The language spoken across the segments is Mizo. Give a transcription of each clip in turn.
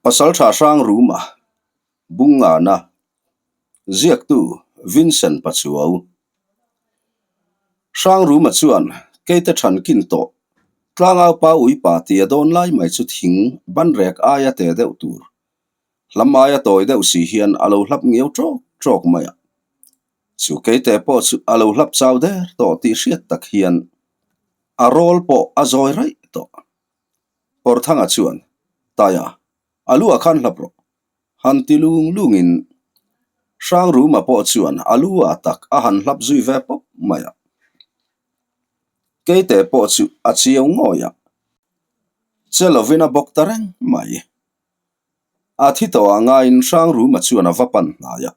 Pasaltha Hrangruma, Bungngana, Ziaktu Vincent Pachuau. Hrangruma chuan keite than kin tawh tlangaupa uipa tia dawn lai mai chu thing banrek aia te deuh tur hlam aia tawi deuh si hian a lo hlap ngiau tawk tawk mai a. Chu keite pawh chu a lo hlap chau der tawh tih hriat tak hian a rawl pawh a zawi raih tawh. Pawrthanga chuan, Taia, a lu ah khan hlap rawh. Han ti lung lungin Hrangruma pawh chuan a lu ah tak a han hlap zui ve pawp mai a. Keite pawh chu a chiau ngawi a, che lovin a bawk ta reng mai. A thi tawh ah ngaiin Hrangruma chuan a va pan hnai a,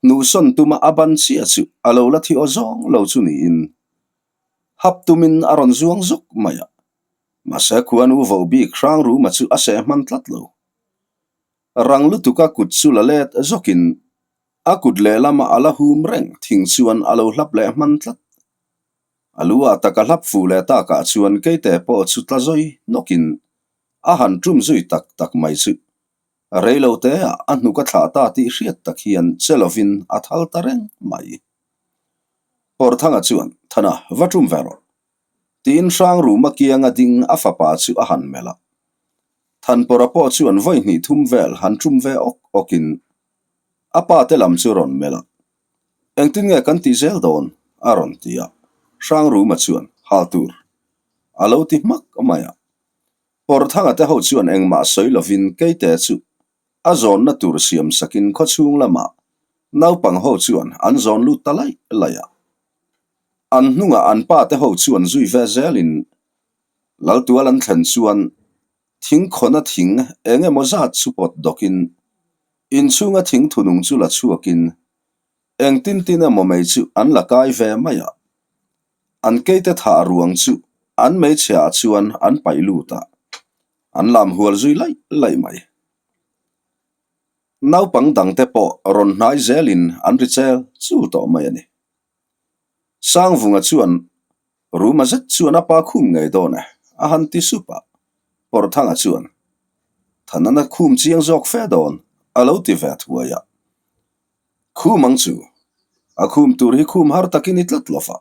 hnuhsawn tuma a ban chiah chu a lo la thi aw zawng lo chu niin hap tumin a rawn zuang zuk mai a. Mahse khuan u vo bik Hrangruma chu a seh hman tlat lo. Rang lutuka kut chu la let zawkin a kut lehlama a la hum reng thing chuan a lo hlap leh hman tlat. A lu ah tak a hlap fuh leh takah chuan keite pawh chu tla zawi nawkin a han tum zui tak tak mai chu reilo te ah a hnuk a thlah ta tih hriat tak hian che lovin a thal ta reng mai. Pawrthanga chuan, Thana, va tum ve rawh. Tiin Hrangruma kianga ding a fapa chu a han melh a. Thanpawrha pawh chuan vawi hnih thum vel han tum ve awk awkin a pa te lam chu rawn melh a. Engtin nge kan tih zel dawn? a rawn ti a. Hrangruma chuan, Hal tur. A lo ti hmak mai a. Pawrthanga te ho chuan engmah sawi lovin Keite chu a zawnna tur siam sakin khawchhung lamah naupang ho chuan an zawn lut ta laih laih a. An hnungah an pa te ho chuan zui ve zelin Laltual an thlen chuan thing khawna thing eng emaw zat chu pawt dawkin inchhunga thing thunung chu la chhuakin Eng tin tin emaw mei chu an la kai ve mai a, an keite thah ruang chu an hmeichhia ah chuan an paih lut a, an lam hual zui laih laih mai. Naupang dangte pawh rawn hnai zelin an ri chel chul tawh mai a ni. Sangvunga chuan Ruma zet chuan a pa khum ngei dawn e, a han ti sup a, Pawrthanga chuan Thanana khum chiang zawk fe dawn a lo ti ve thuai a. Khum ang chu. A khum tur hi khum har takin i tlat lo va.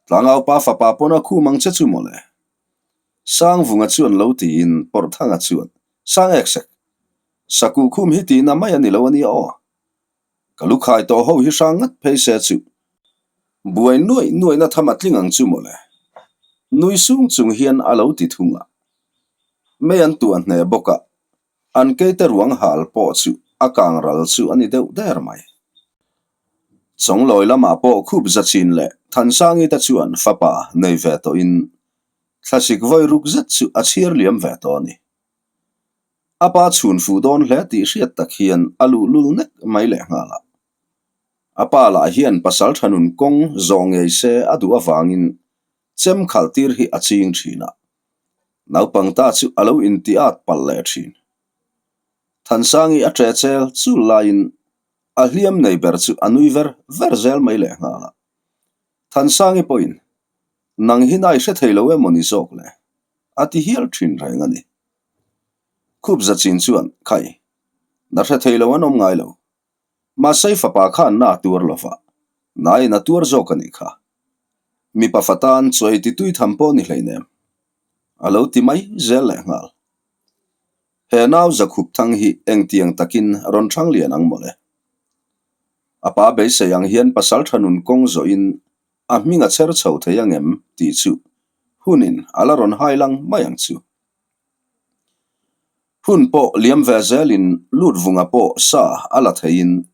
Tlangaupa fapa pawn a khum ang che chu mawle. Sangvunga chuan lo tiin Pawrhthanga chuan, Sang ek sek. Sakuh khum hi tihna mai a ni lo a nia aw. Ka lu khai tawh ho hi hrang ngat phei se chu. Buai nuaih nuaihna tham a tling ang chu mawle. Nui sung chung hian a lo ti thung a. Mei an tuah hneh bawk a, An keite ruang hal pawh chu a kang ral chu a ni deuh der mai. Chawnglawi lamah pawh khup za chin leh Thansangi te chuan fapa nei ve tawhin thlasik vawi ruk zet chu a chhiar liam ve tawh a ni. A pa chhun fuh dawn hle tih hriat tak hian a luh lul nek mai lehnghal a. A pa lah hian pasal tha nun kawng zawh ngei se a duh avangin chem khalh tir hi a ching thin a. Naupang ta chu a lo inti at palh leh thin. Thansangi a ṭe chel chul laiin a hliam nei ber chu a nui ver ver zel mai lehnghal a. Thansangi pawhin, Nang hi nai hre thei lo emaw ni zawk le? a ti hial thin reng a ni. Khup zachin chuan, Khai, na hre thei lo an awm ngai lo. Mahse i fapa khan na a tuar lo va, naiin a tuar zawk a nih kha. Mipa fa tan chaw ei ti tui tham pawh ni hleinem. A lo ti mai zel leh nghal. He nau Zakhup thang hi engtiang takin rawn thang lian ang mawle. A pa beisei ang hian pasal tha nun kawng zawhin a hming a chher chho thei angem tih chu hunin a la rawn hai lang mai ang chu. Hun pawh liam ve zelin Lutvunga pawh sa a la theiin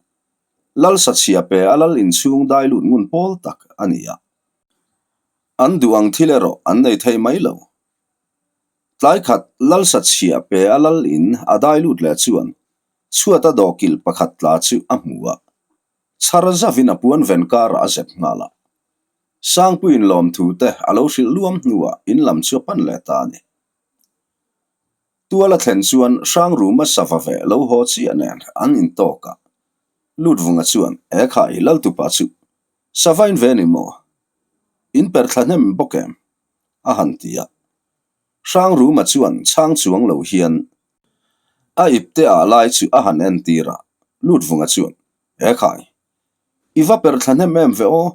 Lal sachhia pe a lal inchhung dai lut ngun pawl tak a ni a. An duh ang thil erawh an nei thei mai lo. Tlai khat Lal sachhia pe a lal in a dai lut leh chuan chhuata dawhkilh pakhat tla chu a hmu a, chhar zavin a puan ven karah a zep nghal a. Sangpuiin lawmthu te a lo hrilh luam hnuah in lam chu a pan leh ta a ni. Tual a thlen chuan Hrangruma sava ve lo haw chiah nen an intawk a. Lutvunga chuan, E khai, Laltupa chu sava in ve ni maw? In per thla hnem bawk em? a han ti a. Hrangruma chuan chhang chuang lo hian. A ipte ah lai chu a han entir a, Lutvunga chuan, He khai, i va per thla hnem em ve aw?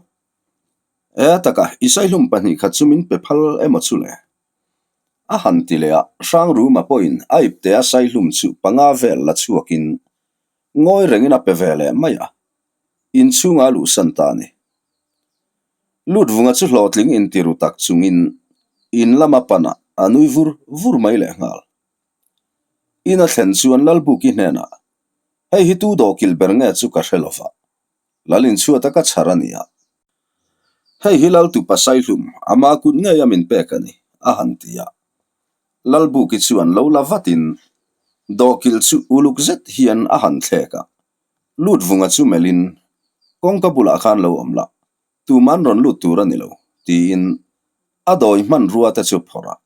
E taka, i saihlum pahnihkhat chu min pe phal emaw chu le? A han ti leh a, Hrangruma pawhin a ipte a saihlum chu panga vel la chhuakin ngawi rengin a pe ve leh mai a, inchhunga a luhsan ta a ni. Lutvunga chu hlawhtling intiru tak chungin in lama panah a nui vur vur mai lehnghal. In a thlen chuan Lalbuki hnenah, Hei hi tu dawhkilh ber nge chu ka hre lova, Lal inchhuata ka chhar a nia. Hei hi Lal tupa Saihlum, ama kut ngei a min pek a ni, a han ti a. Lalbuki chuan lo la vatin dawhkilh chu uluk zet hian a han thlek a. Lutvunga chu melhin, Kawngka bulah khan lo awm la, tuman rawn lut tur a ni lo, tiin a dawi hmanrua te chu phawrh a.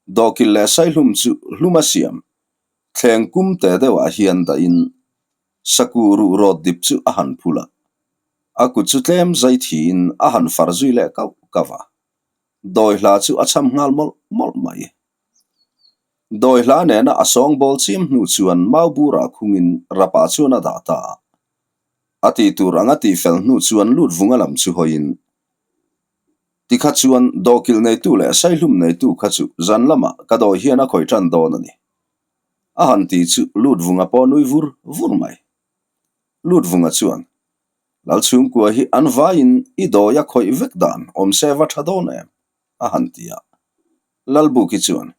Dawhkilh leh Saihlum chu hlum a siam thleng kum te deuhah hian dahin Sakuh ruh rawt dip chu a han phul a, a kut chu tlem zai thiin a han far zui leh kauh kauh a, dawi hla chu a cham nghal mawlh mawlh mai. Dawi hla nena a sawngbawl chiam hnu chuan mau burah khungin rapah chuan a dah ta a, a tih tur anga tihfel hnu chuan lut vunga lam chu hawiin Tikha chuan dawhkilh neitu leh saihlum neitu kha chu zan lamah ka dawi hian a khawih tan dawn a ni. A han ti chu Lutvunga pawh nui vur vur mai. Lutvunga chuan, Lalchhungkua hi an vaiin i dawi a khawih vek dan awm se va tha dawn em? a han ti a. Lalbuki chuan,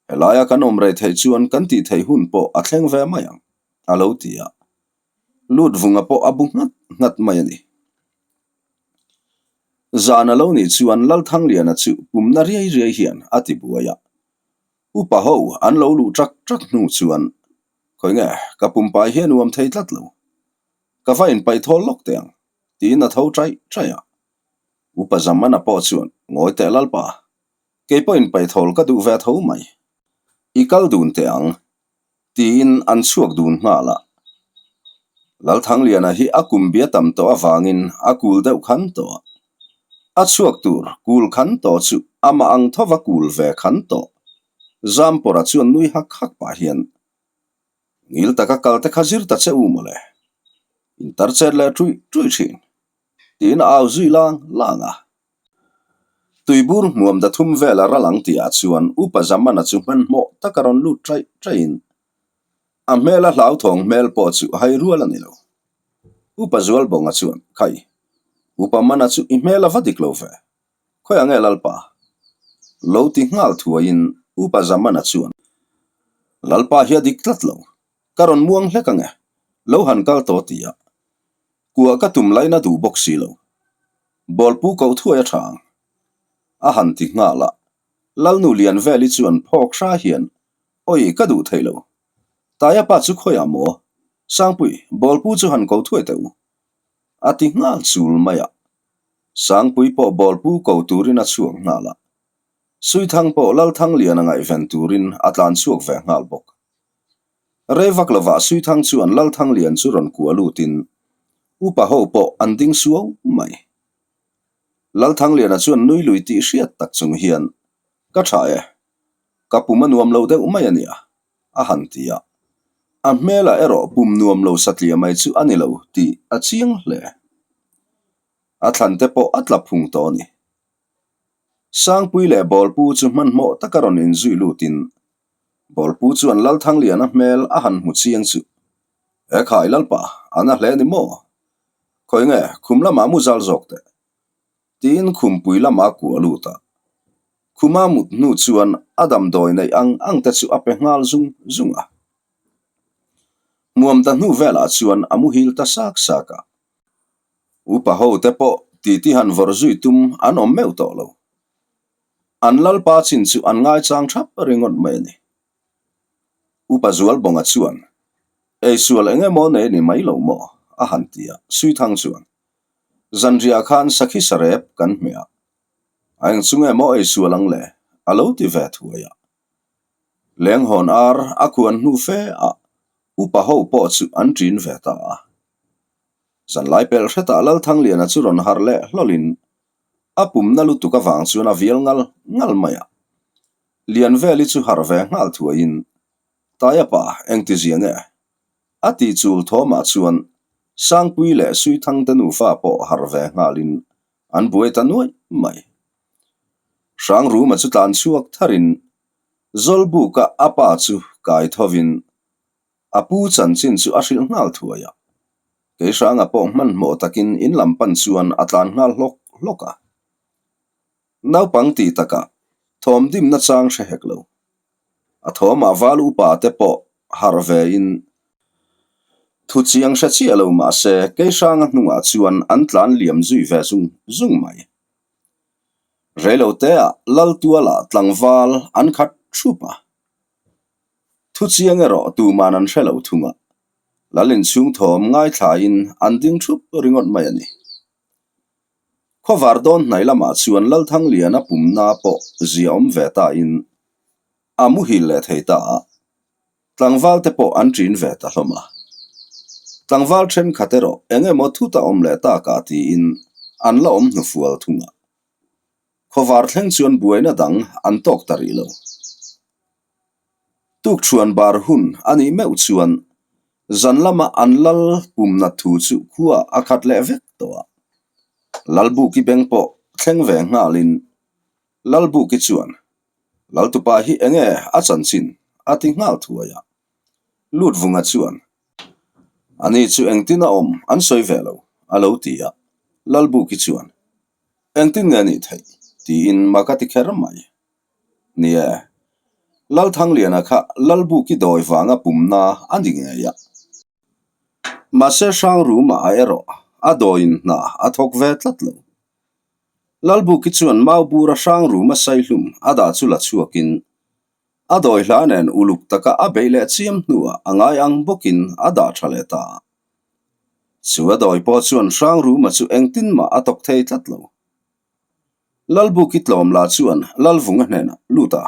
Helaia kan awm rei theih chuan kan tih theih hun pawh a thleng ve mai ang, a lo ti a. Lutvunga pawh a bu nghat nghat mai a ni. Zan a lo nih chuan Lalthangliana chu pumna riai riai hian a ti buai a. Upa ho an lo luh ṭak ṭak hnu chuan, Khawi nge, ka pumpai hi a nuam thei tlat lo. Ka va inpaih thawl lawk teh ang, tiin a tho ṭaih ṭaih a. Upa Zamana pawh chuan, Ngawi teh Lalpa, kei pawh inpaih thawl ka duh ve tho mai. I kal dun teh ang, tiin an chhuak dun nghal a. Lalthangliana hi a kum bia tam tawh avangin a kul deuh khan tawh a. A chhuak tur kul khan tawh chu amah ang thova kul ve khan tawh. Zampawra chuan nui hak hak pah hian, Ngil taka kal te kha zir ta che u mawle. Intar chet leh ṭuih ṭuih ṭhin, tiin a au zui lang lang a. Tuibur hmuam da thum vel a ral ang tihah chuan Upa Zamana chu hmanhmawh taka rawn lut ṭaih ṭaihin a hmela hlauthawng hmel pawh chu hai rual a ni lo. Upa Zualbawnga chuan, Khai, Upa Mana chu i hmel a va dik lo ve. Khawiah nge Lalpa? Lo ti nghal thuaiin Upa Zamana chuan, Lalpa hi a dik tlat lo. Ka rawn muang hlek ange. Lo han kal tawh ti a. Kuah ka tum laina duh bawk si lo. Bawlpu koh thuai a tha ang. A han ti nghal a, Lalnu Lianveli chuan phawk hra hian, Awi, ka duh thei lo. Taia pa chu khawiah maw? Sangpui, Bawlpu chu han ko thuai teh u. A ti nghal chul mai a. Sangpui pawh Bawlpu ko turin a chhuak nghal a. Suithang pawh Lalthangliana ngaihven turin a tlan chhuak ve nghal bawk. Rei vak lovah Suithang chuan Lalthanglian chu rawn kuah lutin upa ho pawh an ding suau mai. Lalthangliana chuan nui lui tih hriat tak chung hian, Ka tha e, ka pum a nuam lo deuh mai a nia, a han ti a. A hmelah erawh pum nuam lo satliah mai chu a ni lo tih a chiang hle. A thlan te pawh a tla phung tawh a ni. Sangpui leh Bawlpu chu hmanhmawh taka rawn inzui lutin Bawlpu chuan Lalthangliana hmel a han hmu chiang chu, He khai Lalpa, a na hle ni maw? Khawi nge, khum lamah mu zal zawk teh. Tiin khumpui lamah a kuah lut a. Khuma mut hnu chuan a damdawi neih ang ang te chu a pe nghal zung zung a. Hmuam ta hnu velah chuan a muhil ta sak sak a. Upa ho te pawh titi han vawrh zui tum an awm meuh tawh lo. An lalpa chin chu an ngaichang thap ringawt mai a ni. Upa Zualbawnga chuan, Eisual eng emaw nei ni mai lo maw? a han ti a, Suithang chuan, Zanriah khan sakhi sarep kan hmeh a, a eng chu nge maw eisual ang le? a lo ti ve thuai a. Lenghawn ar a khuan hnu fe a, upa ho pawh chu an ṭin ve ta a. Zanlai pelh hretah Lalthangliana chu rawn harh leh hlawlin A pumna lutuk avang chuan a vial ngal ngal mai a. Lianveli chu harh ve nghal thuaiin. Taia pa, engtizia nge? A tih chul thawmah chuan Sangpui leh Suithangte nufa pawh harh ve nghalin an buai ta nuaih mai. Hrangruma chu tlan chhuak tharin Zawlbuka a pa chu kai thovin a pu chanchin chu a hrilh nghal thuai a. Keihranga pawh hmanhmawh takin in lam pan chuan a tlan nghal hlawk hlawk a. Naupang tih takah thawm dimna chang hre hek lo. A thawmah val upa te pawh harh ve in thu chiang hre chiah lo mah se Keihranga hnungah chuan an tlan liam zui ve zung zung mai. Reiloteah Laltuala tlangval an khat thup a. Thu chiang erawh tuman an hre lo thung a, Lal inchhung thawm ngaithlain an ding thup ringawt mai a ni. Khawvar dawn hnai lamah chuan Lalthangliana pumna pawh zia awm ve tain a muhil leh thei ta a, tlangval te pawh an ṭin ve ta hlawm a. Tlangval thenkhat erawh eng emaw thut a awm leh takah tiin an la awm hnufual thung a. Khawvar thleng chuan buaina dang an tawk ta rih lo. Tukṭhuan bar hun a nih meuh chuan zan lama an lal pumna thu chu khua a khat leh vek tawh a. Lalbuki beng pawh thleng ve nghalin Lalbuki chuan, Laltupa hi enge a chanchin? a ti nghal thuai a. Lutvunga chuan, Ani chu engtin a awm an sawi ve lo, a lo ti a. Lalbuki chuan, Engtin nge nih theih? tiin mak a ti kher mai. Ni e, Lalthangliana kha Lalbuki dawi vanga pumna a ni ngei a. Mahse Hrangruma a erawh a dawiin hna a thawk ve tlat lo. Lalbuki chuan Maubura Hrangruma saihlum a dah chu la chhuakin a dawi hla nen uluk taka a beih leh chiam hnuah a ngai ang bawkin a dah tha leh ta a. Chu a dawi pawh chuan Hrangruma chu engtin mah a tawk thei tlat lo. Lalbuki tlawm lah chuan Lalvunga hnenah lut a,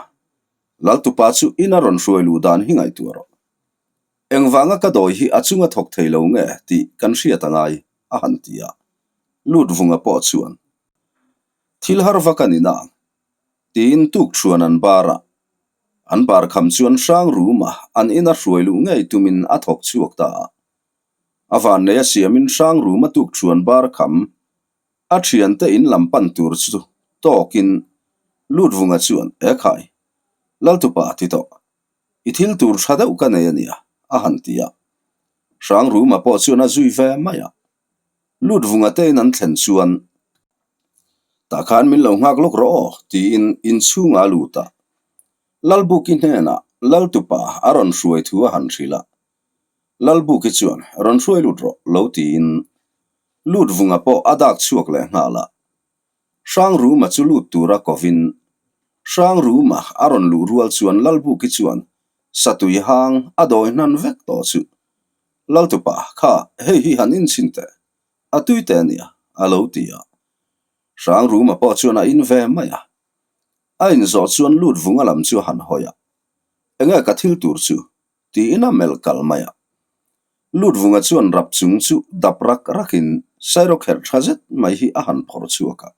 Laltupa chu ina rawn hruai luh dan hi ngaihtuah rawh. Engvanga ka dawi hi a chunga thawk thei lo nge tih kan hriat a ngai, a han ti a. Lutvunga pawh chuan, Thil har vak a ni nang, tiin tukṭhuan an bar a. An bar kham chuan hrang ruma an ina hruai luh ngei tumin a thawk chhuak ta a. A vannei a siamin hrang ruma tukṭhuan bar kham A thiante in lam pan tur chu tawkin Lutvunga chuan, Ekhai, Laltupa ti tawh. I thil tur tha deuh ka nei a nia, a han ti a. Hrangruma pawh chuan a zui ve mai a. Lutvunga te in an thlen chuan, Tah khan min lo nghak lawk rawh aw, tiin inchhungah a lut a. Lalbuki hnenah Laltupa a rawn hruai thu a han hrilh a. Lalbuki chuan, Rawn hruai lut rawh, lo tiin Lutvunga pawh a dak chhuak leh nghal a. Hrangruma chu lut tura kovin Hrangruma a rawn luh rual chuan Lalbuki chuan satui hang a dawi hnan vek tawh chu Laltupa kha hei hi han inchhin teh, a tui teh ania a lo ti a. Hrangruma pawh chuan a in ve mai a. A inzawh chuan Lutvunga lam chu a han hawi a, Enge ka thil tur chu? Tiin a melh kal mai a. Lutvunga chuan rap chung chu dap rak rakin sairawkherh tha zet mai hi a han phawrh chhuak a.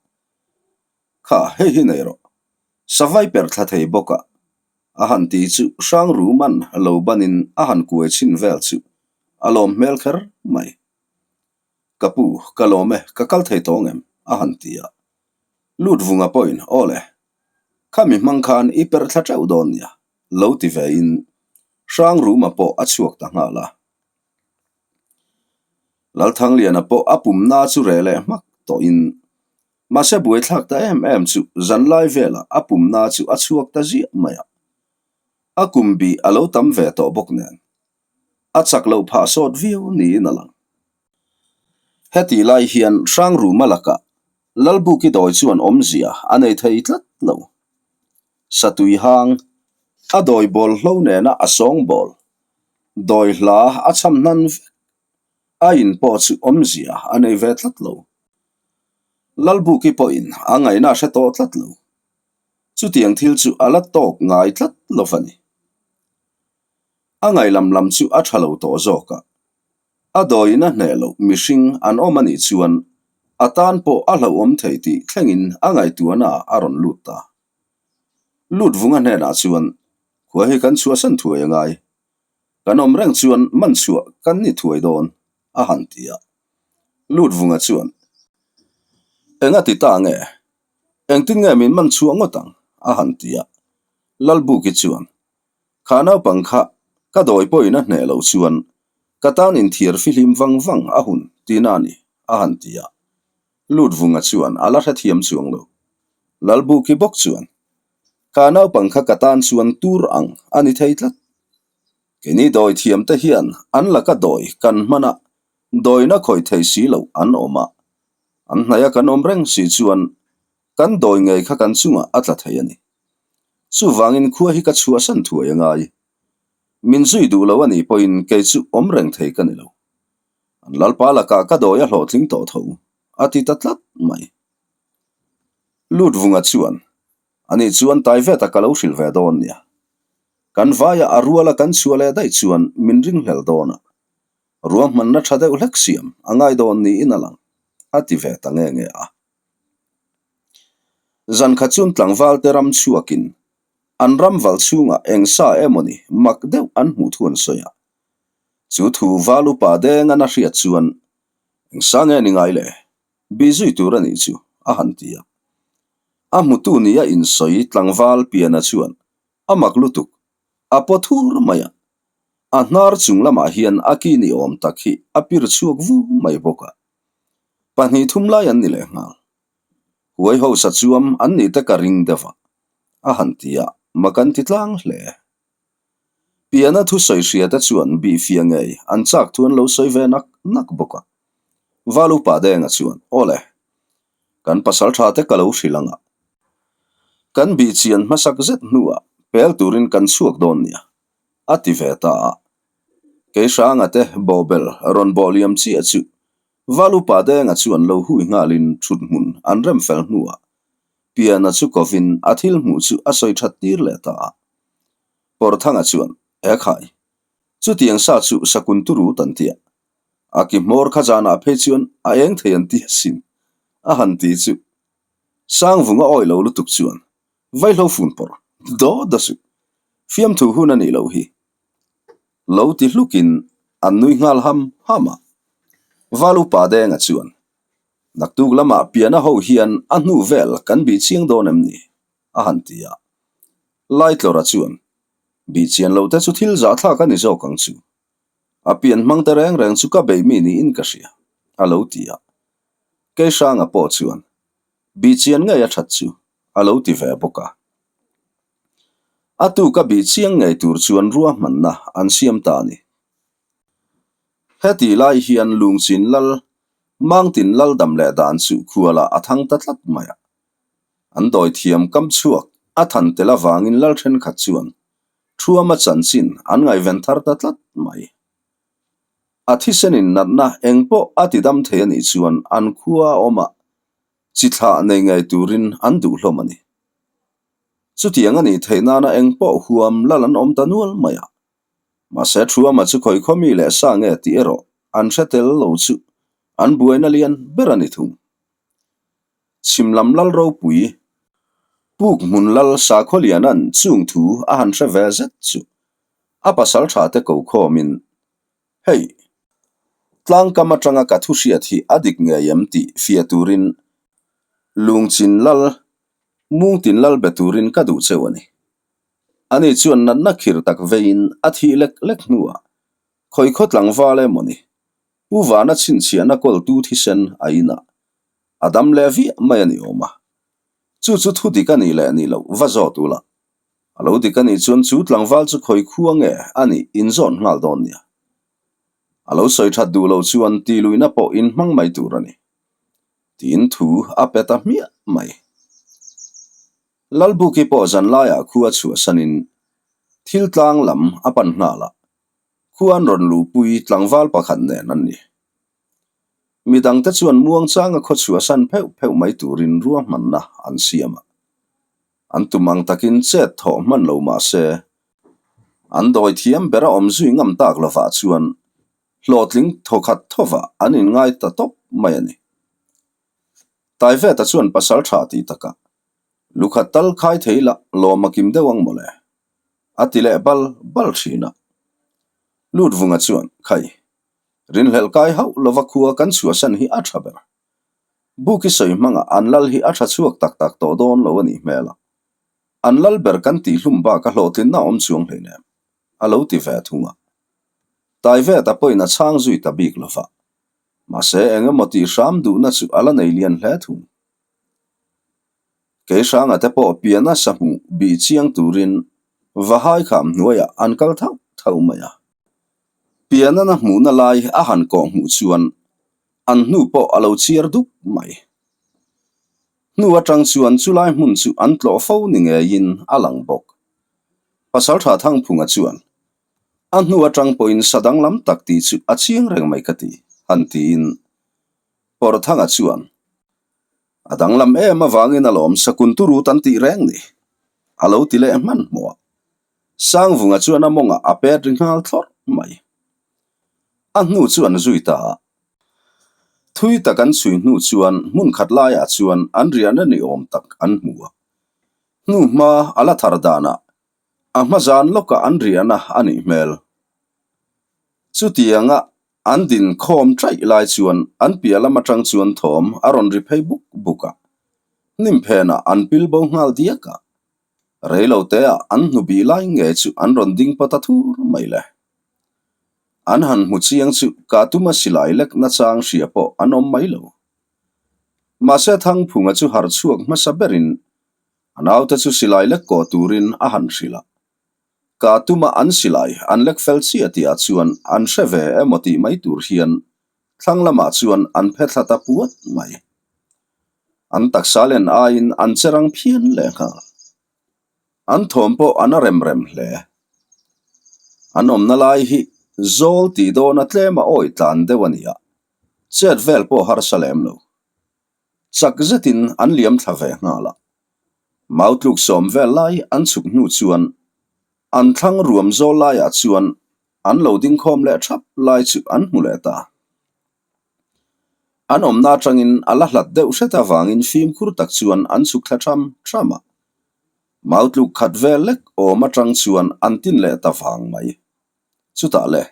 Kha, hei hi nei rawh. Savai per thla thei bawk a. A han ti chu Hrangruman lo banin a han kuai chhin vel chu a lawm hmel kher mai. Ka pu, ka lawm e, ka kal thei tawng em? a han ti a. Lutvunga pawhin, Aw le, khami hmang khan i per thla teuh dawn nia. Lo ti ve in Hrangruma pawh a chhuak ta nghal a. Lalthangliana pawh a pumna chu reh leh hmak tawh in mahse buaithlak ta em em chu zanlai velah a pumna chu a chhuak ta ziah mai a. A kum bih a lo tam ve tawh bawk nen a chak loh phah sawt viau niin a lang. Hetih lai hian Hrangruma lakah Lalbuki dawi chuan awmzia a nei thei tlat lo. Satui hang, a dawi bawl hlo nena a sawng bawl, dawi hla a chham hnan vek, a in pawh chu awmzia a nei ve tlat lo. Lalbuki pawhin a ngaihna a hre tawh tlat lo. Chutiang thil chu a la tawk ngai tlat lo va ni. A ngaih lam lam chu a tha lo tawh zawk a. A dawiin a hneh loh mihring an awm a nih chuan a tan pawh a hlauhawm thei tih thlengin a ngaihtuahna ah a rawn lut ta. Lut vunga hnenah chuan, Khua hi kan chhuahsan thuai a ngai. Kan awm reng chuan man chhuah kan ni thuai dawn, a han ti a. Lutvunga chuan, Enga ti ta nge? Engtin nge min man chhuah ngawt ang? a han ti a. Lalbuki chuan, Kha naupang kha ka dawi pawhin a hneh loh chuan ka tan inthiar fihlim vang vang a hun tihna a ni, a han ti a. Lutvunga chuan a la hrethiam chuang lo. Lalbuki bawk chuan, Kha naupang kha ka tan chuan tur ang a ni thei tlat. Keini dawi thiamte hian an laka dawi kan hman a, dawina khawih thei si loh an awm a. An hnaih a kan awm reng si chuan kan dawi ngei kha kan chungah a tla thei a ni. Chuvangin khua hi ka chhuahsan thuai a ngai. Min zui duh lo a nih pawhin kei chu awm reng thei ka ni lo. An lalpa lakah ka dawi a hlawhtling tawh tho, a ti ta tlat mai. Lutvunga chuan, Ani chuan tai ve ta ka lo hrilh ve dawn nia. Kan vaia a ruala kan chhuah leh daih chuan min ringhlel dawn a, ruahmanna tha deuh hlek siam a ngai dawn niin a lang, a ti ve ta nge nge a. Zan khat chuan tlangvalte ram chhuakin an ram val chhungah eng sa emawni mak deuh an hmuh thu an sawi a. Chu thu val upa deng an a hriat chuan eng sa nge ni ngai le? Bi zui tur a nih chu, a han ti a. A hmutu nia insawi tlangval piana chuan a mak lutuk, a paw thur mai a. A hnar chung lamah hian a ki ni awm tak hi a pir chhuak vu mai bawk a. Pahnih thum lai an ni leh nghal. Huai hosa chuam an nih te ka ring deuh a, a han ti a, mak an ti tlang hle. Piana thusawi hria te chuan bihfia ngei an chak thu an lo sawi ve nak nak bawk a. Val upa Denga chuan, Aw le, kan pasal tha te ka lo hrilh ang a. Kan bih chian hmasak zet hnuah pel turin kan chhuak dawn nia, a ti ve ta a. Kei Hranga te bawhbel rawn bawh liam chiah chu Val upa Denga chuan lo hui nghalin thut hmun an rem fel hnuah Piana chu kovin a thil hmuh chu a sawi that tir leh ta a. Pawrthanga chuan, E khai, chutiang sa chu sakun turu tan tia. A ki hmawr kha zanah phei chuan a eng thei an ti asin, a han ti chu. Sangvunga awi lo lutuk chuan, Vaihlo fun pawrh, daw daw suh, fiamthu hun a nih loh hi. Lo ti hlukin an nui nghal ham ham a. Val upa Denga chuan, Naktuk lamah piana ho hian a hnu vel kan bih chiang dawn em ni? a han ti a. Laitlawra chuan, Bih chian lo te chu thil zahthlak a ni zawk ang chu. A pian hmang te reng reng chu ka bei mi niin ka hria, a lo ti a. Keihranga pawh chuan, Bih chian ngei a that chu, a lo ti ve bawk a. A tuka bih chiang ngei tur chuan ruahmanna an siam ta a ni. Hetih lai hian Lungchin lal, Mangtin lal dam leh dan chu khualah a thang ta tlat mai a. An dawi thiam kam chhuak a than tel avangin lal thenkhat chuan Thuama chanchin an ngaihven thar ta tlat mai. A thisenin natna eng pawh a ti dam thei a nih chuan an khua a awm a, chi thlah nei ngei turin an duh hlawm a ni. Chutiang a nih theih nana eng pawh huam lal an awm ta nual mai a. Mahse Thuama chu khawi khaw mi leh sa nge tih erawh an hre tel lo chu an buaina lian ber a ni thung. Chhim lam lal ropui Puk hmun lal Sakhaw Liana'n chung thu a han hre ve zet chu a pasal tha te ko khawmin, Hei, tlangkam atanga ka thu hriat hi a dik ngei em tih fiah turin Lungchin lal Mungtin lal be turin ka duh cheu a ni. Ani chuan natna khir tak veiin a thih lek lek hnuah khawi khaw tlangval emaw ni Pu Vana chhinchhiahna kawltu thisen a inah a dam leh viah mai a ni awm a. Chu chu thu dik a nih leh nih loh va zawt ula. A lo dik a nih chuan chu tlangval chu khawi khua nge a nih inzawn nghal dawn nia. A lo sawi that duh lo chuan tihluihna pawh inhmang mai tur a ni. Tiin thu a pe ta hmiah mai. Lalbuki pawh zanlaiah khua chhuahsanin thil tlang lam a pan nghal a, khua an rawn luhpui tlangval pakhat nen an ni. Midangte chuan muangchanga khaw chhuahsan pheuh pheuh mai turin ruahmanna an siam a, an tum ang takin chet thawh hman lo mah se, an dawi thiam bera awm zui ngam tak lovah chuan hlawhtling thawkhat thawvah an inngai ta tawp mai a ni. Taiveta chuan pasal tha tih takah, Lukhat tal khai thei lah lawm a kim deuh ang mawle, a ti leh bal bal thin a. Lutvunga chuan, Khai, rinhlelh kai hauh lova khua kan chhuahsan hi a tha ber. Buki sawi hmangah an lal hi a tha chhuak tak tak tawh dawn lo a nih hmel a. An lal ber kan tihhlum bak a hlawhtlinna awm chuang hleinem, a lo ti ve thung a. Taiveta pawhin a chhang zui ta bik lova. Mahse, eng emaw tih hram duhna chu a la nei lian hle thung. Kei hranga te pawh piana sahmuh bih chiang turin Vahai kham hnuaiah an kal thauh thauh mai a. Pianana hmuhna lai a han kawh hmuh chuan an hnu pawh a lo chiar dup mai. Hnu atang chuan chulai hmun chu an tlawh fo ni ngeiin a lang bawk. Pasaltha Thangphunga chuan a hnu atang pawhin sa danglam tak tih chu a chiang reng mai ka ti, han tiin Pawrthanga chuan A danglam em avangin alawm sakun turut an tih reng ni, a lo ti leh hmanhmawh a. Sangvunga chuan a mawngah a pet ri nghal thlawrh mai. A hnu chu an zui ta a. Thui tak an chhui hnu chuan hmun khat laiah chuan an riahna ni awm tak an hmu a. Hnu hma a la thar danah a hma zan lawkah an riahna a nih hmel. Chutianga An din khawm chaih lai chuan an piah lam atang chuan thawm a rawn ri phei buk buk a, hnim phenah an pil bo nghal diak a. Reilo teah an hnu bih lai nge chu an rawn ding pawt a thur mai le. An han hmu chiang chu ka tuma silai lek nachang hria pawh an awm mai lo. Mahse Thangphunga chu harh chhuak hmasa berin a naute chu silai lek kawh turin a han hrilh a. Ka tuma an silai an lek fel chiah tihah chuan an hre ve emaw tih mai tur hian thlang lamah chuan an phe thla ta puat mai. An taksa len aiin an che rang phian leh nghal. An thawm pawh an a rem rem hle. An awmna lai hi zawl tih dawna tlema awi tlan deuh a ni a, chet vel pawh harsa lem lo. Chak zetin an liam thla ve nghal a. Mau tluk sawm vel lai an chhuk hnu chuan an thlang ruam zawl laiah chuan an lo ding khawm leh thap lai chu an hmu leh ta. An awmna atangin a la hlat deuh hret avangin fimkhur tak chuan an chhuk thla tham tham a. Mau tluk khat vel lek awm atang chuan an tin leh ta vang mai. Chutah le,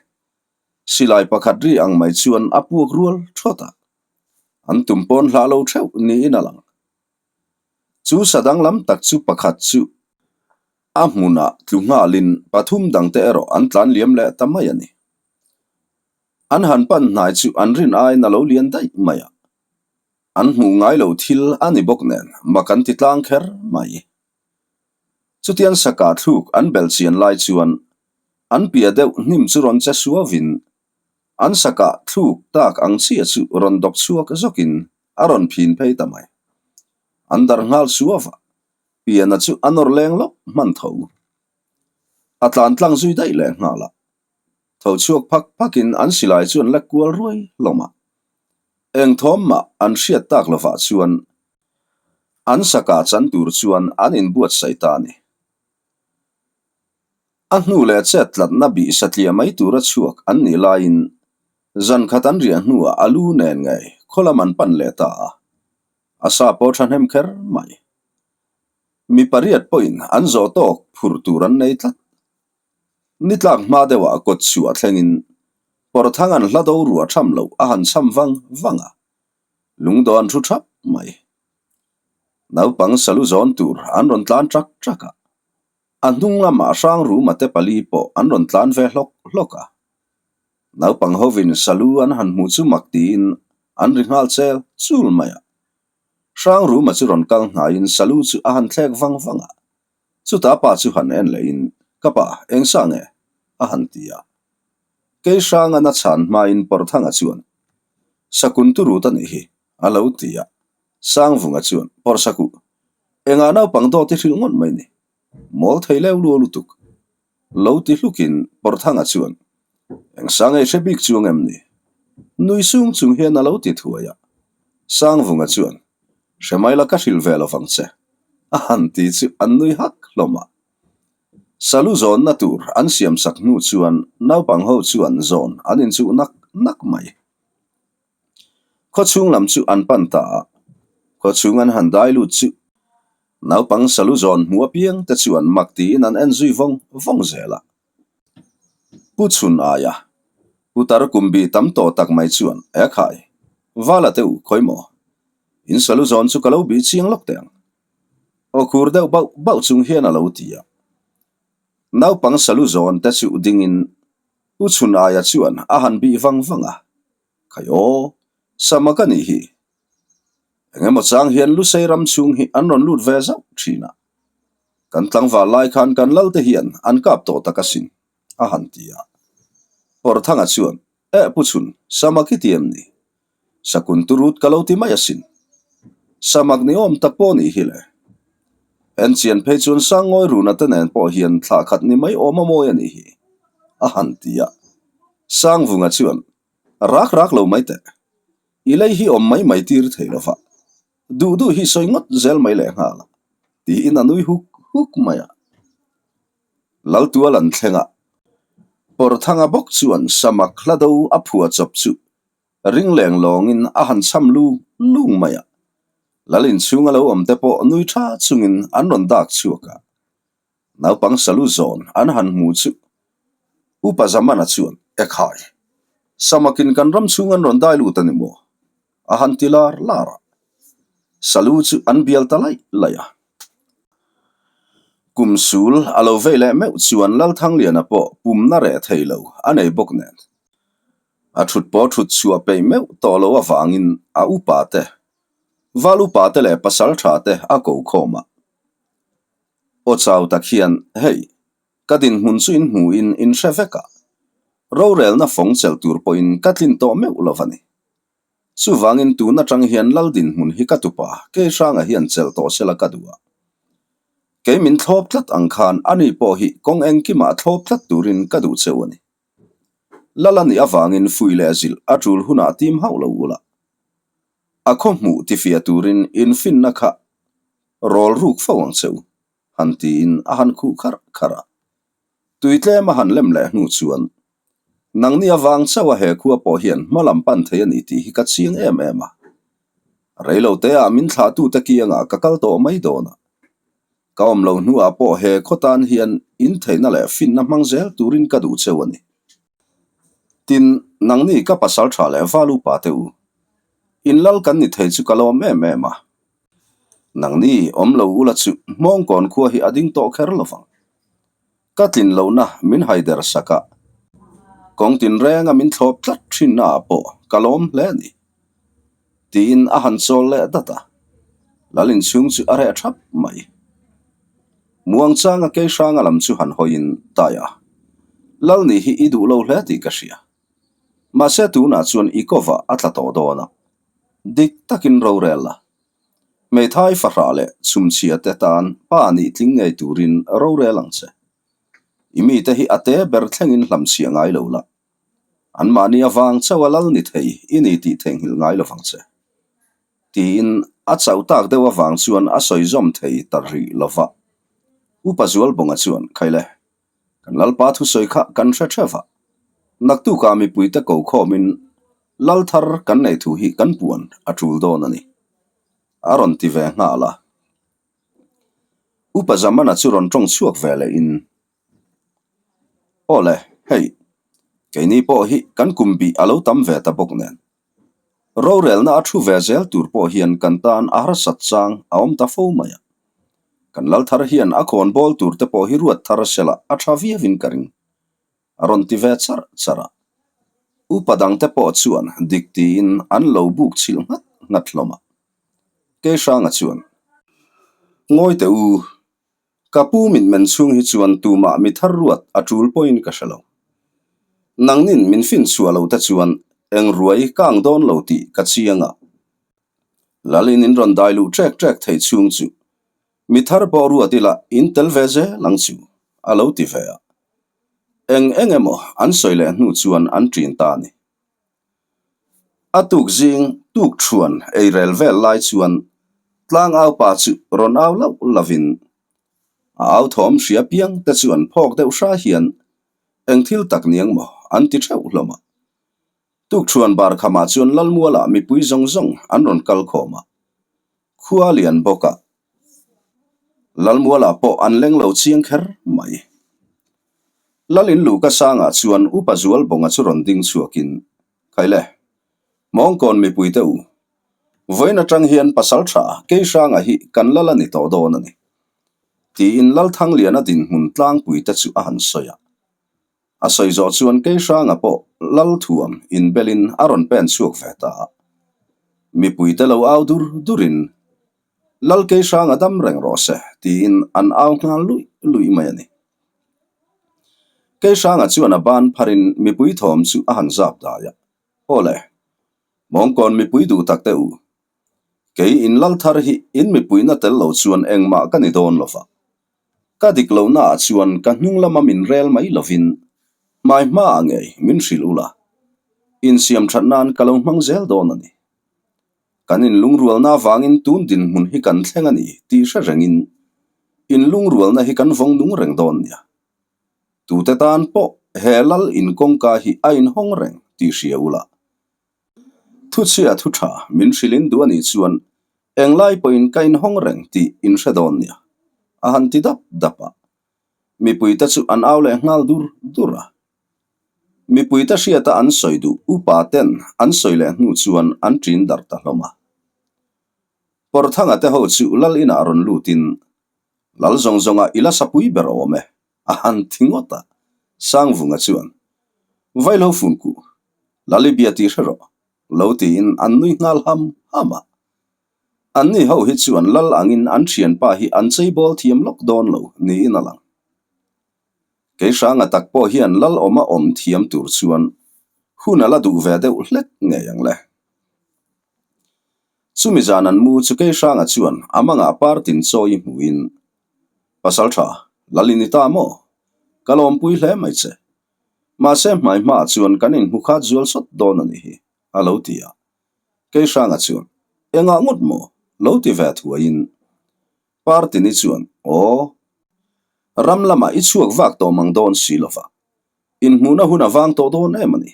silai pakhat ri ang mai chuan a puak rual thawt a. An tum pawn hlah lo theuh niin a lang. Chu sa danglam tak chu pakhat chu a hmunah tlu nghalin pathum dangte erawh an tlan liam leh ta mai a ni. An han pan hnai chu an rin aiin a lo lian daih mai a, an hmuh ngai lo thil a ni bawk nen mak an ti tlang kher mai. Chutiang saka thluk an bel chian lai chuan an piah deuh hnim chu rawn che suauvin an saka thluk tak ang chiah chu rawn dawk chhuak zawkin a rawn phin phei ta mai. An darh nghal suau a, piana chu a nawr leng lawk hman tho. A tlan tlang zui daih leh nghal a, tho chhuak phak phakin an silai chu an la kual ruai hlawm a. Eng thawm mah an hriat tak lovah chuan an sakah chan tur chuan an inbuatsaih ta a ni. A hnu leh chet tlatna bih satliah mai tura chhuak an nih laiin zan khat an riah hnuah a lu nen ngei khaw lam an pan leh ta a, a sa pawh thahnem kher mai. Mi pariat pawhin an zawh tawk phur tur an nei tlat. Ni tlak hma deuhah kawt chhuah thlengin Pawrthang an hla do ruah tham loh a han cham vang vang a, lungdaw an thu thap mai. Naupang salu zawn tur an rawn tlan ṭak ṭak a. A hnung lamah Hrangruma te pali pawh an rawn tlan ve hlawk hlawk a. Naupang hovin salu an han hmuh chu mak tiin an ri nghal chel chul mai a. Hrangruma chu rawn kal hnaiin salu chu a han thlek vang vang a. Chutah pa chu han en lehin, Ka pa, eng sa nge? a han ti a. Kei Hrangan a chhan hmain Pawrthanga chuan, Sakun turut a nih hi, a lo ti a. Sangvunga chuan, Pawrsakuh, Engah naupang dawt i hrilh ngawt mai ni? Mawl thei leu luau lutuk. Lo ti hlukin Pawrthanga chuan, Eng sang ei hre bik chuang em ni? Nui sung chung hian a lo ti thuai a. Sangvunga chuan, Hre mai la ka hrilh ve lo vang che. A han ti chu an nui hak hlawm a. Salu zawnna tur an siam sak hnu chuan naupang ho chuan zawn an inchuh nak nak mai. Khawchhung lam chu an pan ta a, khawchhung an han dai lut chu naupang salu zawn hmu apiang te chuan mak tiin an en zui vawng vawng zel a. Pu Chhun aia putar kum bih tam tawh tak mai chuan, E khai, Vala te u, khawi maw? In salu zawn chu ka lo bih chiang lawk teh ang. Aw khur deuh bauh bauh chung hian a lo ti a. Naupang salu zawn te chu dingin Pu Chhun aia chuan a han bih vang vang a, Khai aw, Sama ka nih hi. Eng emaw chang hian Lusei ram chhung hi an rawn lut ve zauh thin a. Kan tlangval lai khan kan lalte hian an kap tawh tak asin, a han ti a. Pawrthanga chuan, Eh Pu Chhun, Samak i ti em ni? Sakun turut ka lo ti mai asin. Samak ni awm tak pawh nih hi le. Enchian phei chuan Sangawi runa te nen pawh hian thlah khat ni mai awm a mawi a nih hi, a han ti a. Sangvunga chuan, Rak rak lo mai teh. I lei hi awm mai mai tir thei lo va, duh duh hi sawi ngawt zel mai leh nghal a, tiin a nui huk huk mai a. Laltual an thleng a, Pawrthanga bawk chuan samak hla do a phua chawp chu ring leng lawngin a han cham lung lung mai a. Lal inchhunga lo awm te pawh nui tha chungin an rawn dak chhuak a. Naupang salu zawn an han hmu chu Upa Zamana chuan, Ekhai, samakin kan ram chhung an rawn dai lut a ni maw? a han ti lar lar a. Salu chu an bial ta laih laih a. Kum sul a lo vei leh meuh chuan Lalthangliana pawh pumna reh thei lo a nei bawk nen. A thut pawh thut chhuah peih meuh tawh lo avangin a upa te, Val upa te leh pasal tha te a ko khawm a. Aw chau tak hian, Hei, ka dinhmun chu in hmuhin in hre vek a, rorelna fawng chelh tur pawhin ka tlin tawh meuh lo a ni. Chuvangin tun atang hian lal dinhmun hi ka tupa Keihranga hian chelh tawh sela ka duh a. Kei min thlawp tlat ang khan ani pawh hi kawng engkimah thlawp tlat turin ka duh cheu a ni. Lal a nih avangin fui leh zilh a tul hunah tim hauh lo ula. A khaw hmuh tifiah turin infinna kha rawl ruk fo ang che u, han tiin a han khuh kharh kharh a. Tui tlem a han lem leh hnu chuan, Nangni avang chauh a he khua pawh hian hma lam pan thei a ni tih hi ka chiang em em a. Reilo teah min thlahtute kiangah ka kal tawh mai dawn a. Ka awm lo hnuah pawh he khaw tan hian intheihna leh finna hmang zel turin ka duh cheu a ni. Tin, nangni ka pasal tha leh val upa te u, in lal kan ni thei chu ka lawm em em a. Nangni awm lo ula chu hmawngkawn khua hi a ding tawh kher lo vang. Ka tlin lohna min haider sak a, kawng tinrenga min thlawp tlat thinna ah pawh ka lawm hle a ni. Tiin a han chawl leh dat a, lal inchhung chu a reh thap mai. Muangchanga Keihranga lam chu han hawiin tai a, Lal nih hi i duh lo hle tih ka hria. Mahse tunah chuan i kawvah a tla tawh dawn a, dik takin rorel la. Hmeithai fahrah leh chhumchhia te tan pa nih tling ngei turin rorel ang che. I mite hi a te ber thlengin hlamchhiah ngai lo la. Anmahni avang chauh a lal ni thei i ni tih theihnghilh ngai lovang che. Tiin a chauh tak deuh avang chuan a sawi zawm thei ta rih lo va. Upa Zualbawnga chuan, Khaile, kan Lalpa thusawi kha kan hre theuh va. Naktukah mipuite ko khawmin Lal thar kan neih thu hi kan puan a tul dawn a ni, a rawn ti ve nghal a. Upa Zamana chu rawn tawng chhuak ve lehin, Aw le, hei, keini pawh hi kan kum bih a lo tam ve ta bawk nen. Rorelna a thu ve zel tur pawh hian kan tan a harsat chang a awm ta fo mai a. Kan lal thar hian a khawn bawl tur te pawh hi ruat thar sela a tha viauin ka ring. A rawn ti ve char char a. Upa dangte pawh chuan dik tiin an lo buk chhilh nghat nghat hlawm a. Keihranga chuan, Ngawi teh u, Ka pu mitmen chhung hi chuan tumah mi thar ruat a tul pawhin ka hre lo. Nangnin min fin chhuah lo te chuan eng ruai kang dawn lo tih ka chiang a. Lalin in rawn dai luh ṭek ṭek thei chhung chu mi thar pawh ruat ila in tel ve zel ang chu a lo ti ve a. Eng eng emaw an sawi leh hnu chuan an ṭin ta a ni. A tuk zing tuk thuan ei rel vel lai chuan tlang au pa chu rawn au lauh lovin a au thawm hria piang te chuan phawk deuh hra hian eng thil tak niang maw an ti theuh hlawm a. Tuk thuan bar khamah chuan Lalmualah mipui zawng zawng an rawn kal khawm a, khua lian bawk a Lalmualah pawh an leng lo chiang kher mai. Lal in luhka sangah chuan Upa Zualbawnga chu rawn ding chhuakin, Khaile, Mawngkawn mipuite u, vawiin atang hian pasal tha Keihranga hi kan lal a ni tawh dawn a ni, tiin Lalthangliana dinhmun tlangpuite chu a han sawi a. A sawi zawh chuan Keihranga pawh Lalthuam inbelin a rawn pen chhuak ve ta a. Mipuite lo au dur durin, Lal Keihranga dam reng rawh se, tiin an au nghal luih luih mai a ni. Keihranga chuan a ban pharin mipui thawm chu a han zap dai a, Aw le, Mawngkawn mipui duh tak teh u. Kei in lal thar hi in mipuina tel lo chuan engmah ka ni dawn lo va. Ka dik lohnaah chuan ka hnung lama min rel mai lovin hmai hmaah ngei min hrilh ula, insiam that nan ka lo hmang zel dawn a ni. Kan inlungrualna avangin tun dinhmun hi kan thleng a ni tih hre rengin inlungrualna hi kan vawng nung reng dawn nia. Tute tan pawh he lal in kawngka hi a inhawng reng tih hria ula. Thuchhia thu tha min hrilhin duh a nih chuan englai pawhin ka inhawng reng tih in hre dawn nia, a han ti dap dap a. Mipuite chu an au leh nghal dur dur a. Mipuite hriata an sawi duh upa ten an sawi leh hnu chuan an ṭin darh ta hlawm a. Pawrthanga te ho chu lal inah rawn lutin, Lal zawng zawngah i la sapui ber awm e, a han thi ngawt a. Sangvunga chuan, Vaihlo funkuh, Lal i bia tih hre rawh, lo tiin an nui nghal ham ham a. Anni ho hi chuan lal angin an thianpa hi an cheibawl thiam lawk dawn lo niin a lang. Kei hranga tak pawh hian lal awma awm thiam tur chuan hun a la duh ve deuh hlek ngei ang le. Chumi zan an mu chu kei hranga chuan a mangah partin chawi hmuhin, Pasal tha, lal i ni ta maw? Ka lawmpui hle mai che. Mahse hmai hmaah chuan kan inhmu khat zual sawt dawn a nih hi, a lo ti a. Kei hranga chuan, Engah ngawt maw? lo ti ve thuaiin Partini chuan, Aw, ram lamah i chhuak vak tawh mang dawn si lova, inhmuhna hun a vang tawh dawn em a ni.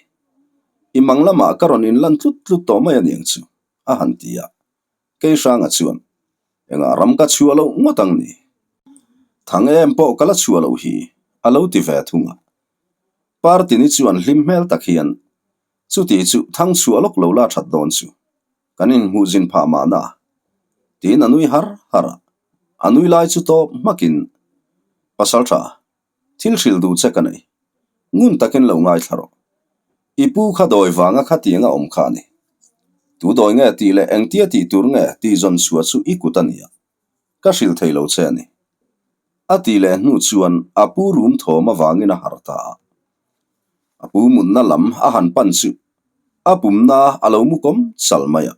I mang lamah ka rawn inlan tlut tlut tawh mai a niang chu, a han ti a. Kei hranga chuan, Engah ram ka chhuah loh ngawt ang ni? Thang em pawh ka la chhuah loh hi, a lo ti ve thung a. Partini chuan hlim hmel tak hian, Chuti chu thang chhuah lawk lo la that dawn chu. Kan inhmuh zin phah mahna. Tiin a nui har har a. A nui lai chu tawp hmakin, Pasal tha, thil hrilh duh che ka nei. Ngun takin lo ngaithla rawh. I pu kha dawi vanga khatianga awm kha a ni. Tu dawi nge tih leh engtia tih tur nge tih zawn chhuah chu i kut a nia. Ka hrilh thei lo che a ni. A tih leh hnu chuan a pu rum thawm avangin a harh ta a. A pu mutna lam a han pan chu a pumna a lo mu kawm chal mai a.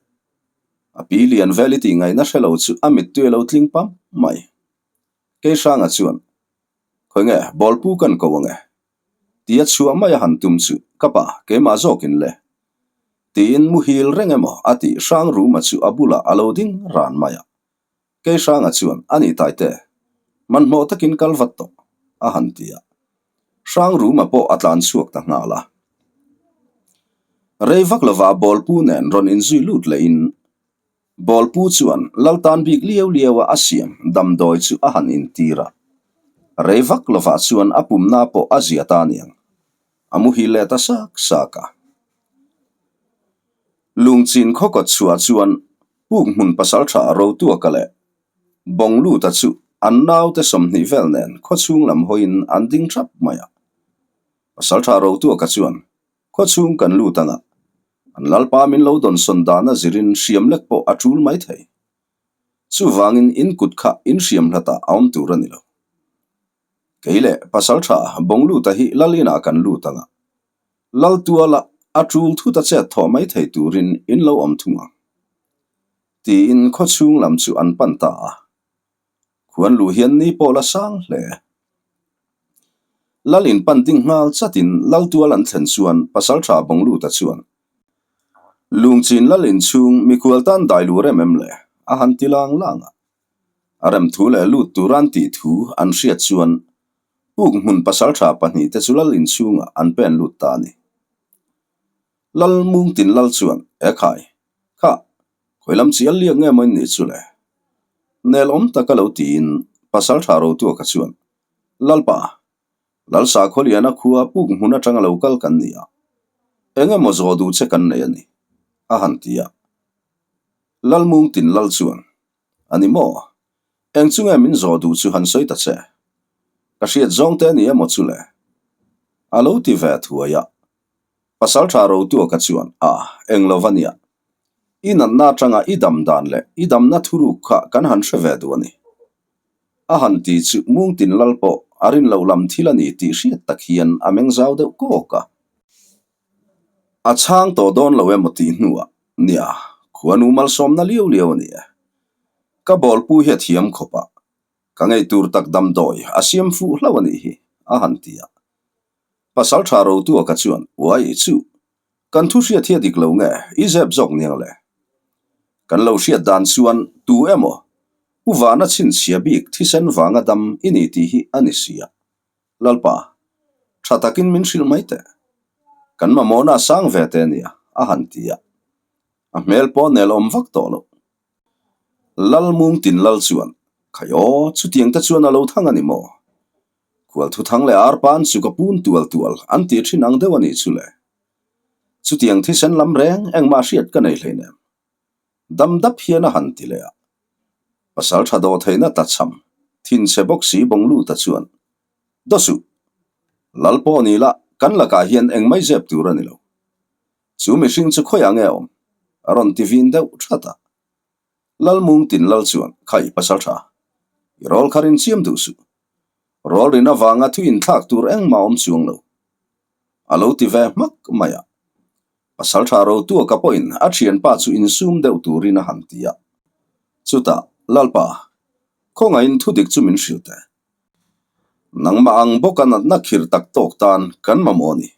A pi lian vel i tih ngaihna hre lo chu a mittui a lo tling pam mai. Keihranga chuan, Khawi nge, bawlpu kan ko ang e. Tia chhuah mai a han tum chu, Ka pa, keimah zawkin le. Tiin muhil reng emaw a tih hrang ruma chu a bulah a lo ding ran mai a. Kei hranga chuan, A nih taite, hmanhmawh takin kal vat tawh, a han ti a. Hrang ruma pawh a tlan chhuak ta nghal a. Rei vak lovah bawlpu nen rawn inzui lut lehin Bawlpu chuan lal tan bik liau liau a a siam damdawi chu a han intir a. Rei vak lovah chuan a pumna pawh a zia ta aniang. A muhil leh ta sak sak a. Lungchin khawkawt chhuah chuan puk hmun pasaltha Rotuaka leh Bawngluta chu an naute 20 vel nen khawchhung lam hawiin an ding thap mai a. Pasaltha Rotuaka chuan Khawchhung kan lut ang a, an lalpa min lo dawnsawn dana zirin hriam lek pawh a tul mai thei. Chuvangin in kut kha in hriam hlatah a awm tur a ni lo. Kei leh Pasaltha Bawngluta hi lal inah kan lut ang a, lal tuala a tul thut a chet thawh mai thei turin in lo awm thung ang. Tiin khawchhung lam chu an pan ta a. Khuan luh hian ni pawh la sang hle. Lal in pan ding nghal chatin lal tual an thlen chuan Pasaltha Bawngluta chuan, Lungchin lal inchhung mikhual tan dai lu rem em le? a han ti lang lang a. A rem thu leh lut tur an tih thu an hriat chuan puk hmun pasaltha pahnihte chu lal inchhungah an pen lut ta a ni. Lal Mungtin lal chuan, Ekhai, kha, khawi lam chial liak nge maw in nih chu le? Nel awm taka lo tiin pasaltha Rotuaka chuan, Lalpa! Lalsa Khawliana khua puk hmun atanga lo kal kan ni a, eng emaw zawh duh che kan nei a ni, a han ti a. Lalmung tin lal chuan, A ni maw? Eng chu nge min zawh duh chu han sawi ta che? Ka hriat zawng te a ni emaw chu le? A lo ti ve thuai a. Pasal tha Rotuaka chuan, A, eng lo va nia. I natna atanga i dam dan leh i damna thuruk kha kan han hre ve duh a ni. A han ti chu Mungtin lal pawh a rin loh lam thil a ni tih hriat tak hian a meng zau deuh kawk a. A chhang tawh dawn lo emaw tih hnuah, Nia, khuanu malsawmna liau liau a ni e. Ka bawlpu hi a thiam khawp a, ka ngei tur tak damdawi a siam fuh hlauh a nih hi, a han ti a. Pasal tha rotua ka chuan, Uai, chu Kan thu hriat hi a dik lo nge i zep zawk niang le? Kan lo hriat dan chuan tu emaw Pu Vana chhinchhia bik thisen vanga dam i ni tih hi a ni si a. Lalpa, tha takin min hrilh mai teh. Kan mamawhna a sang ve te nia, a han ti a. A hmel pawh nel awm vak tawh loh. Lal Mungtin Lal chuan, Khai aw, chutiang te chuan a lo thang a ni maw? Khual thuthang leh arpa an chuk a pun tual tual an tih thin ang deuh a nih chu le. Chutiang thisen lam reng engmah hriat ka nei hleinem. Dam dap hian a han ti leh a. Pasal tha dawh theihna tlachham, thinchhe bawk si bawng lut a chuan, Daw suh! Lal pawh ni la, kan lakah hian engmai zep tur a ni lo. Chu mihring chu khawiah nge a awm? A rawn ti vin deuh that a. Lalmung tin lal chuan, Khai, pasal tha, i rawl kha rin chiam duh suh. Rawl rin avanga thu inthlak tur engmah awm chuang lo. A lo ti ve hmak mai a. Pasal tha Rotuaka pawhin a thianpa chu insum deuh turin a han ti a. Chutah, Lalpa, khawngaihin thu dik chu min hrilh teh. Nangmah ang bawka natna khir tak tawk tan kan mamawh a ni.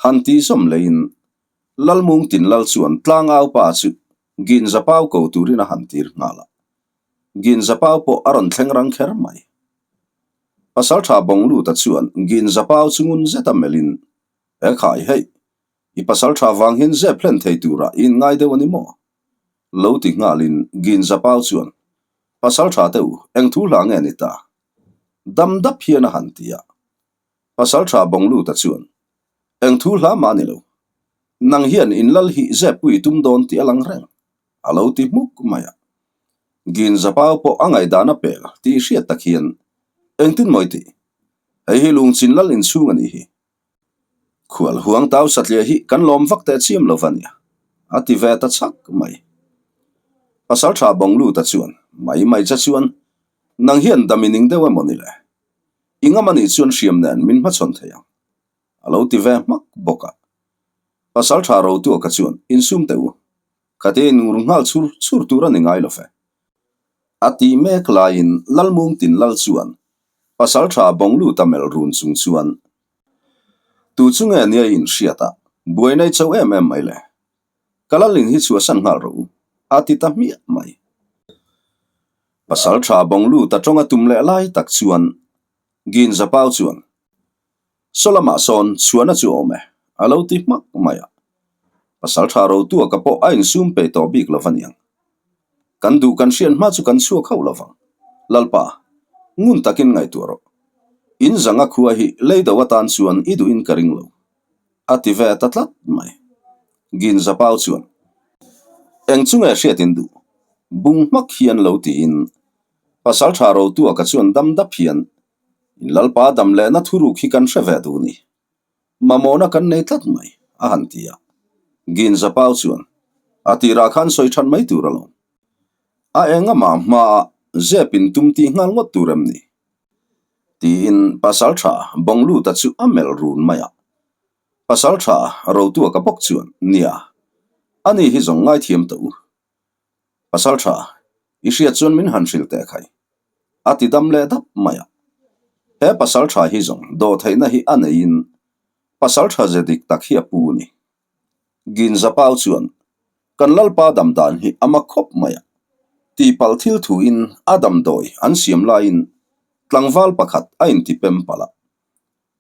Han ti zawm leiin Lalmung tin lal chuan tlangau pa chu Ginza pau ko turin a han tir nghal a. Ginza pau pawh a rawn thleng rang kher mai. Pasaltha Bawngluta chuan Ginza pau chu ngun zeta melhin, He khai hei, i pasaltha vang hian zep hlen thei turah i inngai deuh a ni maw? Lo ti nghalin Ginza pau chuan, Pasaltha te u, eng thu hla nge ni ta? Dam dap hian a han ti a. Pasaltha Bawngluta chuan, Eng thu hla mah a ni lo. Nang hian in lal hi zep pui tum dawn tih a lang reng. A lo ti hmuk mai a. Ginza pau pawh a ngaihdan a pel tih hriat tak hian, Engtin mawi tih? Hei hi lungchin lal inchhung a nih hi. Khual huang tau satliah hi kan lawm vak teh chiam lo va nia, a ti ve ta chak mai. Pasaltha Bawngluta chuan, Mai mai che chuan, nang hian dam i ning deuh emaw ni le? I ngam a nih chuan hriam nen min hmachhawn thei ang. A lo ti ve hmak bawk a. Pasaltha Rotuaka chuan, Insum teh u. Khate in ur nghal chhur chhur tur a ni ngai lo fe. A tih mek laiin Lalmung tin lal chuan Pasaltha Bawngluta melh run chung chuan, Tu chu nge nia i inhriat a, buai nei chauh em em mai le. Ka lalin hi chhuahsan nghal rawh u, a ti ta hmiah mai. Pasaltha Bawngluta tawnga tum leh lai tak chuan Ginza pau chuan, Saw lamah sawn chhuahna chu a awm e, a lo ti hmak mai a. Pasaltha Rotuaka pawh a insum peih tawh bik lo va niang. Kan duh kan hriat hma chu kan chhuak hauh lo vang. Lalpa, ngun takin ngaihtuah rawh. In zanga khua hi lei do atan chuan i duhin ka ring lo. A ti ve ta tlat mai. Ginza pau chuan, Eng chu nge hriat in duh? Bung hmak hian lo tiin Pasaltha Rotuaka chuan dam dap hian, In Lalpa dam lehna thuruk hi kan hre ve duh ni. Mamawhna kan nei tlat mai, a han ti a. Ginza pau chuan, A tirah khan sawi that mai tur alawm. A eng amah hmaah zep in tum tih nghal ngawt tur em ni? Tiin Pasaltha Bawngluta chu a melh run mai a. Pasaltha Rotuaka bawk chuan, Nia, ani hi zawng ngaithiam tawh u. Pasal tha, i hriat chuan min han hrilh teh khai. A ti dam leh dap mai a. He pasal tha hi zawng dawhtheihna hi a neiin pasal tha ze dik tak hi a pu ni. Ginza pau chuan kan lalpa dam dan hi a mak khawp mai a. Tihpalh thil thuin a damdawi an siam laiin tlangval pakhat a intipem palh a.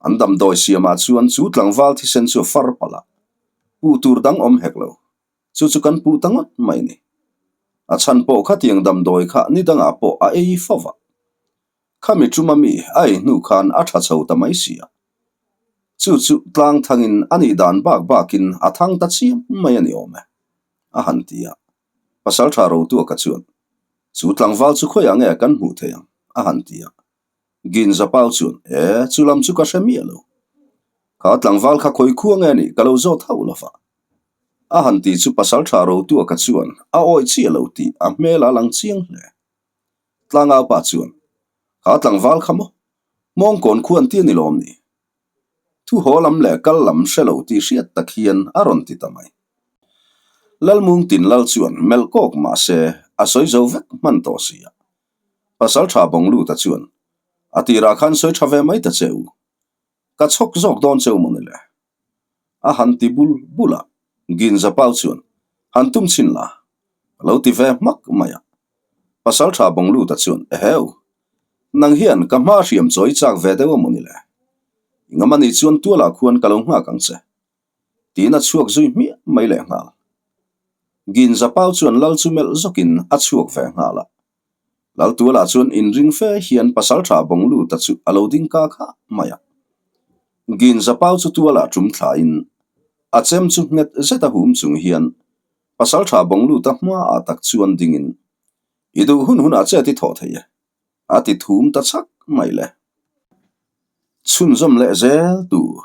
An damdawi siamah chuan chu tlangval thisen chu a far palh a. Puh tur dang awm hek lo. Chu chu kan puh ta ngawt mai ni. A chhan pawh khatiang damdawi kha ni dangah pawh a ei fo va. Khami ṭuma mi a ei hnu khan a ṭha chho ta mai si a. Chu chu tlang thangin a nih dan bak bakin a thang ta chiam mai a ni awm e, a han ti a. Pasalṭha Rotuaka chuan, Chu tlangval chu khawiah nge kan hmuh thei ang? a han ti a. Ginza pau chuan, E, chu lam chu ka hre miah lo. Kha tlangval kha khawi khua nge nih ka lo zawt hauh lo va. A han ti chu Pasalṭha Rotuaka chuan a awih chiah lo tih a hmel a lang chiang hle. Tlangau pa chuan, Kha tlangval kha maw? Hmawngkawn khu an ti a ni lawm ni? Thu haw lam leh kal lam hre lo tih hriat tak hian a rawn ti ta mai. Lalmung tin lal chuan melh kawk mah se a sawi zo vek hman tawh si a. Pasal tha bawng luta chuan, A tirah khan sawi tha ve mai ta che u. Ka chhawk zawk dawn cheu maw ni le? A han ti bul bul a, Ginza pau chuan, Han tum chhin la, a lo ti ve hmak mai a. Pasal tha bawng luta chuan, Eheu! Nang hian ka hma hriam chawi chak ve deuh a maw ni le? I ngam anih chuan tualah khuan ka lo nghak ang che. Tiin a chhuak zui hmiah mai leh nghal. Ginza pau chuan lal chu melh zawkin a chhuak ve nghal a. Laltualah chuan inring fe hian pasaltha Bawngluta chu a lo ding ka kha mai a. Ginza pau chu tualah tum thlain a chem chu nghet zet a hum chung hian pasaltha Bawngluta hmaah tak chuan dingin, I duh hun hunah che ti thawh thei e, a ti thum ta chhak mai le. Chhunzawm leh zel tur.